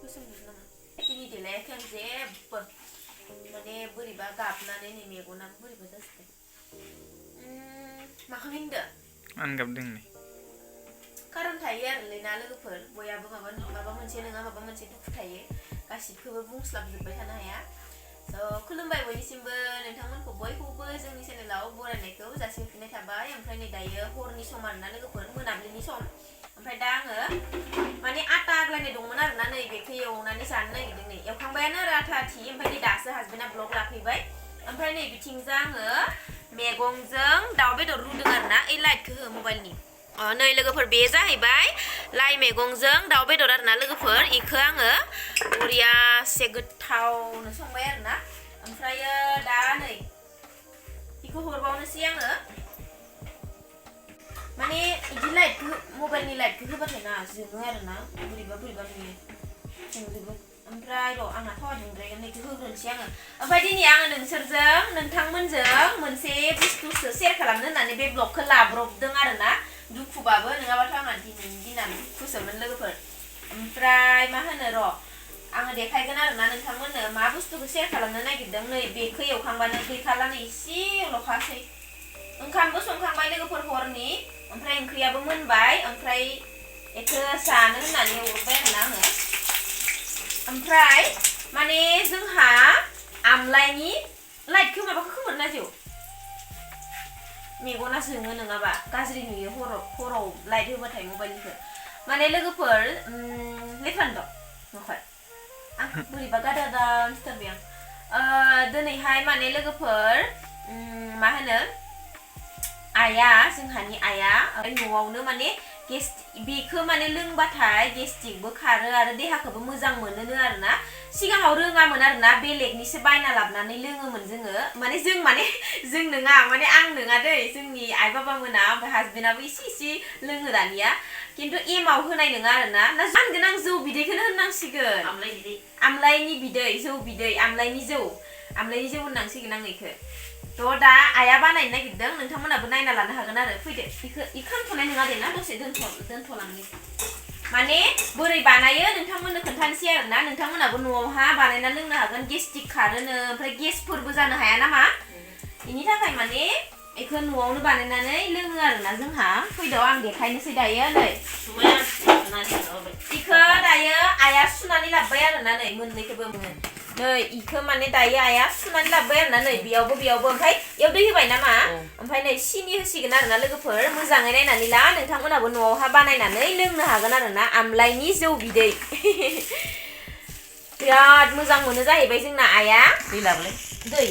होसोमजोबो नामा दिनै देलायाखै आं जेबो माने बोरैबा गाबनानै नै मेगनाबो बोरैबा जाजोब्बाय माखौ होनदो आनगाबदों नै खारन थायो आरोलै ना लोगोफोर बयाबो माबा मोनसे नङा माबा मोनसे दुखु थायो गासिबखौबो बुंस्लाबजोबबाय थानो हाया खुलुमबाय बयनिसिमबो नोंथांमोनखौ बयखौबो जोंनि चेनेलाव बरायनायखौ जासिहरफिननाय थाबाय ओमफ्राय नै दायो हरनि सम आरोना लोगोफोर मोनाबिलिनि सम ओमफ्राय दा आङो माने आटा आग्लायनाय दंमोन आरोना नै बेखौ एवनानै जानो नागिरदों नै एवखांबायानो आरो आटा आथि ओमफ्राय नै दासो हासबेन्डआ ब्लग लाफैबाय ओमफ्राय नै बिथिंजा आङो मैगंजों दाउ बेदर रुदों आरोना ओइ लाइटखौ हो मबाइलनि नै लोगोफोर बे जाहैबाय लाइ मैगंजों दाउ बेदर आरोना लोगोफोर इखौ आङो बरियासे गोथावनो संबाय आरोना ओमफ्रायो दा नै इखौ हरबावनोसै आङो माने इदि लाइटखौ मबाइलनि लाइटखौ होबाथाय ना जोङो आरोना बोरैबा नुयो जोंजोबो ओमफ्राय र' आंना थावा दुंद्रायगोन इखौ होग्रोनोसै आङो ओमफ्राय दिनै आङो नोंथांमोनजों मोनसे बुस्थुसो शेयार खालामनो होननानै बे ब्लगखौ लाब्रबदों आरोना दुखुबाबो नङाबाथ' आंना दिनैनि दिना दुखुसोमोन लोगोफोर ओमफ्राय मा होनो र' आङो देखायगोन आरोना नोंथांमोननो मा बुस्थुखौ शेयार खालामनो नागिरदों नै बेखौ एवखांबानो गैखाला नै एसेल'खासै ओंखामबो संखांबाय लोगोफोर हरनि ओमफ्राय ओंख्रियाबो मोनबाय ओमफ्राय बेखौ जानो होननानै एवबाय आरोना आङो ओमफ्राय माने जोंहा आमलाइनि लाइटखौ माबाखौ खोमोरना जिउ मेगना जोङो नङाबा गाज्रि नुयो हराव लाइट होबाथाय मबाइलनिखौ माने लोगोफोर लेखान्द' नखर आं बोरैबा गादा सिथारबाय आं दिनैहाय माने लोगोफोर मा होनो आइया जोंहानि आइया न'आवनो माने बेखौ माने लोंबाथाय गेस्ट्रिकबो खारो आरो देहाखौबो मोजां मोनोनो आरोना सिगाङाव रोङामोन आरोना बेलेगनिसो बायना लाबोनानै लोङोमोन जोङो माने जों नङा माने आं नङा दै जोंनि आइ बाबा मोना ओमफ्राय हासबेन्डआबो एसे लोङो दानिया खिन्थु एमाव होनाय नङा आरोना ना होनगोन आं जौ बिदैखौनो होननांसिगोन आमलाइनि बिदै जौ बिदै आमलाइनि जौ होननांसिगोन आं इखौ थ' दा आइया बानायनो नागिरदों नोंथांमोनाबो नायना लानो हागोन आरो फैदो इखौ खामथ'नाय नङा दे ना दसे दोनथ'लांनि माने बोरै बानायो नोंथांमोननो खोन्थानोसै आरोना नोंथांमोनाबो न'आवहा बानायना लोंनो हागोन गेस्ट्रिक खारोनो ओमफ्राय गेसफोरबो जानो हाया नामा बेनि थाखाय माने इखौ न'आवनो बानायनानै लोङो आरोना जोंहा फैदो आं देखायनोसै दायो नै इखौ दायो आइया सुनानै लाबोबाय आरोना नै मोननैखौबो नै इखौ माने दायो आइया सुनानै लाबोबाय आरोना नै बेयावबो ओमफ्राय इयाव दै होबाय नामा ओमफ्राय नै सिनि होसिगोन आरोना लोगोफोर मोजाङै नायनानै ला नोंथांमोनाबो न'आवहा बानायनानै लोंनो हागोन आरोना आमलाइनि जौ बिदै बिराद मोजां मोनो जाहैबाय जोंना आइया दै लाबोलाय दै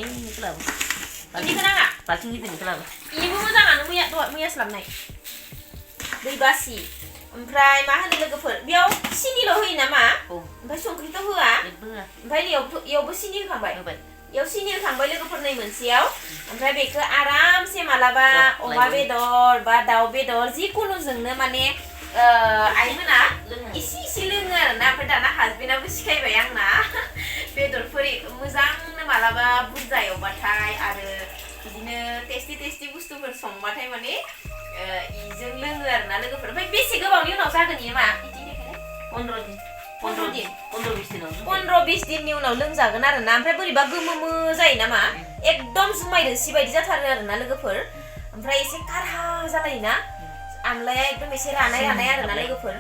इनिखौ लाबो इनिखौ नाङा बाल्थिं गिदिरनिखौ लाबो इबो मोजाङानो मैयासो लाबोनाय दै बासि ओमफ्राय मा होनो लोगोफोर बेयाव सिनिल' होयो नामा ओमफ्राय संख्रिथ' होआ ओमफ्राय इयावबो सिनि होखांबाय इयाव सिनि होखांबाय लोगोफोर नै मोनसेयाव ओमफ्राय बेखौ आरामसे मालाबा अमा बेदर बा दाउ बेदर जिखुनुजोंनो माने आइमोना इसे लोङो आरोना ओमफ्राय दाना हासबेन्डआबो सिखायबाय आंना बेदरफोर मोजांनो मालाबा बुरजा एवबाथाय आरो बिदिनो टेस्टि बुस्थुफोर संबाथाय माने इजों लोङो आरोना लोगोफोर ओमफ्राय बेसे गोबावनि उनाव जागोन इयो मा बिदिनो 15-20 दिननि उनाव लोंजागोन आरोना ओमफ्राय बोरैबा गोमो जायो नामा एकदम जुमाय रोसि बायदि जाथारो आरोना लोगोफोर ओमफ्राय एसे कारहा जालायोना आमलाया एकदम एसे रानाय आरोना लोगोफोर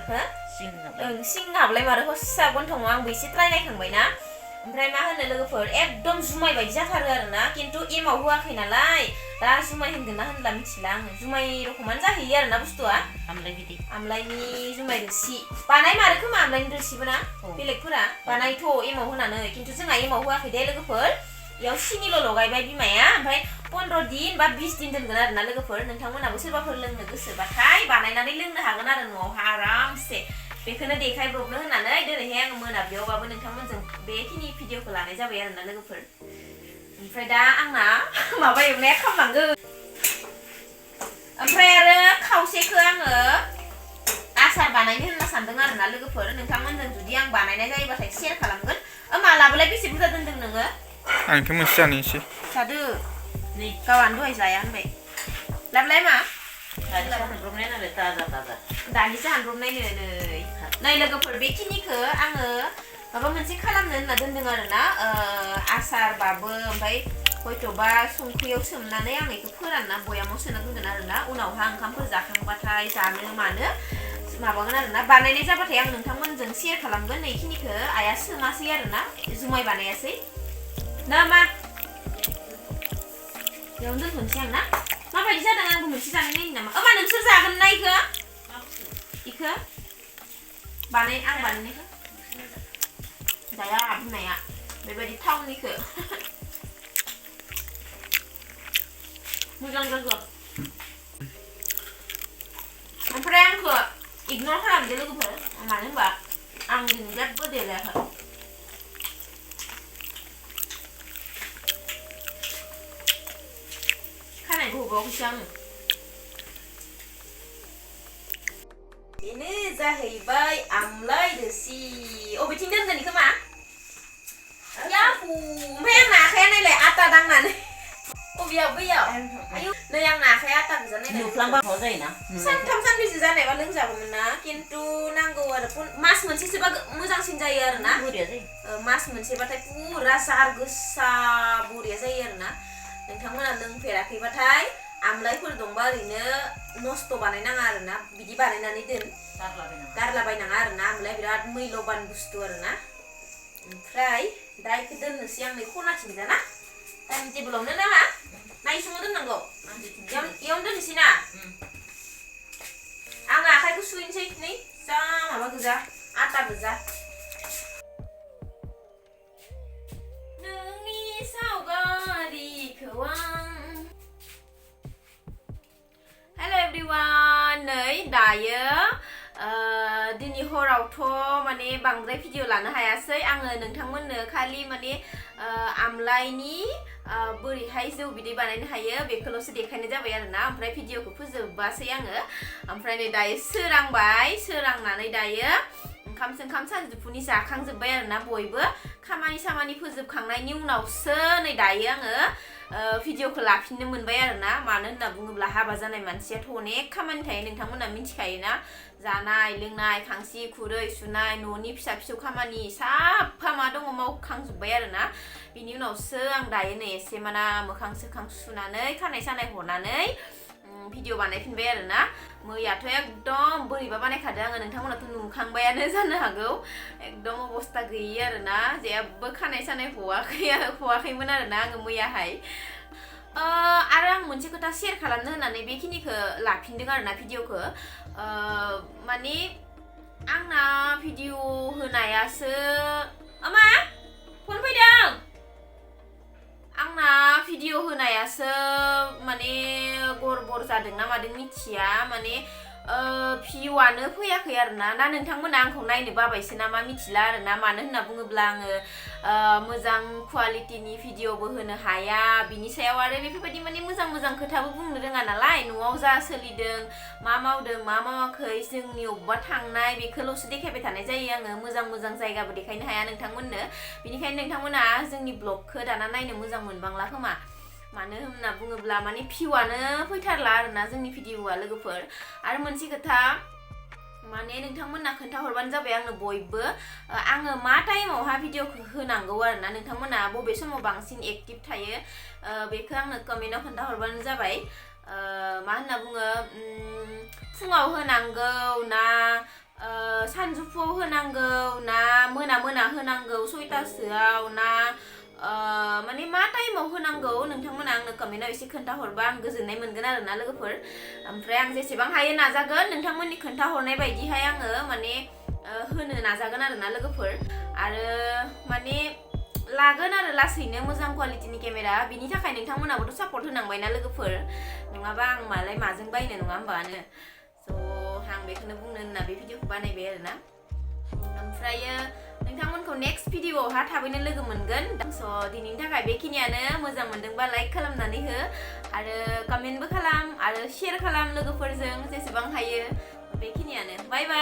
सिं हाबलाय मारो हस्सा गन्थङाव आंबो एसे ट्राय नायखांबायना ओमफ्राय मा होनो लोगोफोर एकदम जुमाय बायदि जाथारो आरोना खिन्थु एमाव होआखै नालाय दा जुमाय होनगोन ना होनला मिथिला आङो जुमाय रखमानो जाहैयो आरोना बुस्थुआ आमलाइनि जुमाय रोसि बानाय मारो खोमा आमलाइनि रोसिबो ना बेलेगफोरा बानायथ' एमाव होनानै खिन्थु जोंहा एमाव होआखै दे लोगोफोर इयाव सिनिल' लगायबाय बिमाया ओमफ्राय 15 दिन बा 20 दिन दोनगोन आरोना लोगोफोर नोंथांमोनाबो सोरबाफोर लोंनो गोसोबाथाय बानायनानै लोंनो हागोन आरो न'आवहा आरामसे बेखौनो देखायब्रबनो होननानै दिनैहाय आङो मोनाबिलियावबाबो नोंथांमोनजों बेखिनि भिडिअखौ लानाय जाबाय आरोना लोगोफोर ओमफ्राय दा आंना माबा एवनाया खामलांगोन ओमफ्राय आरो खावसेखौ आङो आसार बानायनो होनना सानदों आरोना लोगोफोर नोंथांमोनजों जुदि आं बानायनाय जायोबाथाय शेयार खालामगोन मालाबालाय बेसे बुरजा दोनदों नोङो आं इखौ मोनसे जानोसै जादो नै गावानो दहाय जाया होनबाय लाबलाय मा दानिसो हानब्रबनाय नालाय ताजा दानिसो हानब्रबनाय नै नै लोगोफोर बेखिनिखौ आङो माबा मोनसे खालामनो होनना दोनदों आरोना आसारबाबो ओमफ्राय हयथ'बा संख्रियाव सोमनानै आं बेखौ फोरानना बयामाव सोना दोनगोन आरोना उनावहा ओंखामफोर जाखांबाथाय जानो मानो माबागोन आरोना बानायनाय जाबाथाय आं नोंथांमोनजों शेयार खालामगोन बेखिनिखौ आइया सोमासै आरोना जुमाय बानायासै ना मा बेयावनो दोनथ'नोसै आं ना माबायदि जादों आंबो मोनसे जानाय नायनि नामा मा नोंसोर जागोन ना इखो बानाय आं बानायनायखौ जाया बुंनाया बेबायदि थावनिखौ मोजां जागोन ओमफ्राय आंखौ इगनर खालामदो लोगोफोर मानो होनबा आं दिनै जेबो देलायाखै खानायखौ हबावाखैसो आङो बेनो जाहैबाय आमलाय रोसि अबेथिं दोनगोन इखो मा याहु ओमफ्राय आंना आखाया नायलाय आटा दांनानै अबेयाव बैयाव आयु नै आंना आखाया आटा गोजा नायलाय नुफ्लांबा माबा जायोना सानथाम सानब्रैसो जानायबा लोंजागौमोन ना खिन्थु नांगौ आरो मास मोनसेसोबा मोजांसिन जायो आरोना बरिया जायो मास मोनसेबाथाय पुरा जार गोसा बरिया जायो आरोना नोंथांमोना लोंफेराखैबाथाय आमलायफोर दंबा ओरैनो नस्त बानायनाङा आरोना बिदि बानायनानै दोन गारलाबायनाङा आरोना आमलाया बिराद मैल'बान बुस्थु आरोना ओमफ्राय दा इखौ दोननोसै आं नै खनाथिंजा ना टाइम टेबोलावनो नामा ना इसुङाव दोननांगौ इयावनो दोननोसै ना आं आखाइखौ सुहैनोसै नै जा माबा गोजा आटा गोजा नोंनि सावगारिखौ आं हेल' एभ्रिवान नै दायो दिनै हरावथ' माने बांद्राय भिडिअ लानो हायासै आङो नोंथांमोननो खालि माने आमलाइनि बोरैहाय जौ बिदै बानायनो हायो बेखौल'सो देखायनाय जाबाय आरोना ओमफ्राय भिडिअखौ फोजोबबासै आङो ओमफ्राय नै दायो सोरांबाय सोरांनानै दायो ओंखाम सानजौफुनि जाखांजोब्बाय आरोना बयबो खामानि फोजोबखांनायनि उनावसो नै दायो आङो भिडिअखौ लाफिननो मोनबाय आरोना मानो होनना बुङोब्ला हाबा जानाय मानसियाथ' अनेक खामानि थायो नोंथांमोना मिथिखायोना जानाय लोंनाय खांसि खुरै सुनाय न'नि फिसा फिसौ खामानि साफा मा दङ मावखांजोब्बाय आरोना बिनि उनावसो आं दायो नै एसे माना मोखां सोखां सुनानै खानाय सानाय हरनानै भिडिअ बानायफिनबाय आरोना मैयाथ' एकदम बोरैबा बानायखादों आङो नोंथांमोनाथ' नुखांबायानो जानो हागौ एकदम अबस्था गैयि आरोना जेबो खानाय सानाय हवाखैमोन आरोना आङो मैयाहाय आरो आं मोनसे खोथा शेयार खालामनो होननानै बेखिनिखौ लाफिनदों आरोना भिडिअखौ माने आंना भिडिअ होनायासो मा फन फैदों आंना भिडिअ होनायासो माने गरबर जादों ना मादों मिथिया माने भिउआनो फैयाखै आरोना ना नोंथांमोना आंखौ नायनो बाबायसो नामा मिथिला आरोना मानो होनना बुङोब्ला आङो मोजां क्वालिटिनि भिडिअबो होनो हाया बिनि सायाव आरो बेफोरबायदि माने मोजां खोथाबो बुंनो रोङा नालाय न'आव जा सोलिदों मा मावदों मा मावाखै जोंनि अबेबा थांनाय बेखौल'सो देखायबाय थानाय जायो आङो मोजां जायगाबो देखायनो हाया नोंथांमोननो बिनिखायनो नोंथांमोना जोंनि ब्लगखौ दाना नायनो मोजां मोनबांला खोमा मानो होनना बुङोब्ला माने भिउआनो फैथारला आरोना जोंनि भिडिअआ लोगोफोर आरो मोनसे खोथा माने नोंथांमोना खोन्थाहरबानो जाबाय आंनो बयबो आङो मा टाइमावहा भिडिअखौ होनांगौ आरोना नोंथांमोना बबे समाव बांसिन एक्टिभ थायो बेखौ आंनो कमेन्टआव खोन्थाहरबानो जाबाय मा होनना बुङो फुङाव होनांगौ ना सानजौफुआव होनांगौ ना मोना होनांगौ 6टासोआव ना माने मा टाइमाव होनांगौ नोंथांमोना आंनो कमेन्टआव एसे खोन्थाहरबा आं गोजोननाय मोनगोन आरोना लोगोफोर ओमफ्राय आं जेसेबां हायो नाजागोन नोंथांमोननि खोन्थाहरनाय बायदिहाय आङो माने होनो नाजागोन आरोना लोगोफोर आरो माने लागोन आरो लासैनो मोजां क्वालिटिनि केमेरा बिनि थाखाय नोंथांमोनाबोथ' सापर्ट होनांबायना लोगोफोर नङाबा आं मालाय माजों बायनो नङा होमबानो स' आं बेखौनो बुंनो होनना बे भिडिअखौ बानायबाय आरोना ओमफ्रायो नोंथांमोनखौ नेक्स्ट भिडिअआवहा थाबैनो लोगो मोनगोन स' दिनैनि थाखाय बेखिनियानो मोजां मोनदोंबा लाइक खालामनानै हो आरो कमेन्टबो खालाम आरो शेयार खालाम लोगोफोरजों जेसेबां हायो बेखिनियानो बाय बाय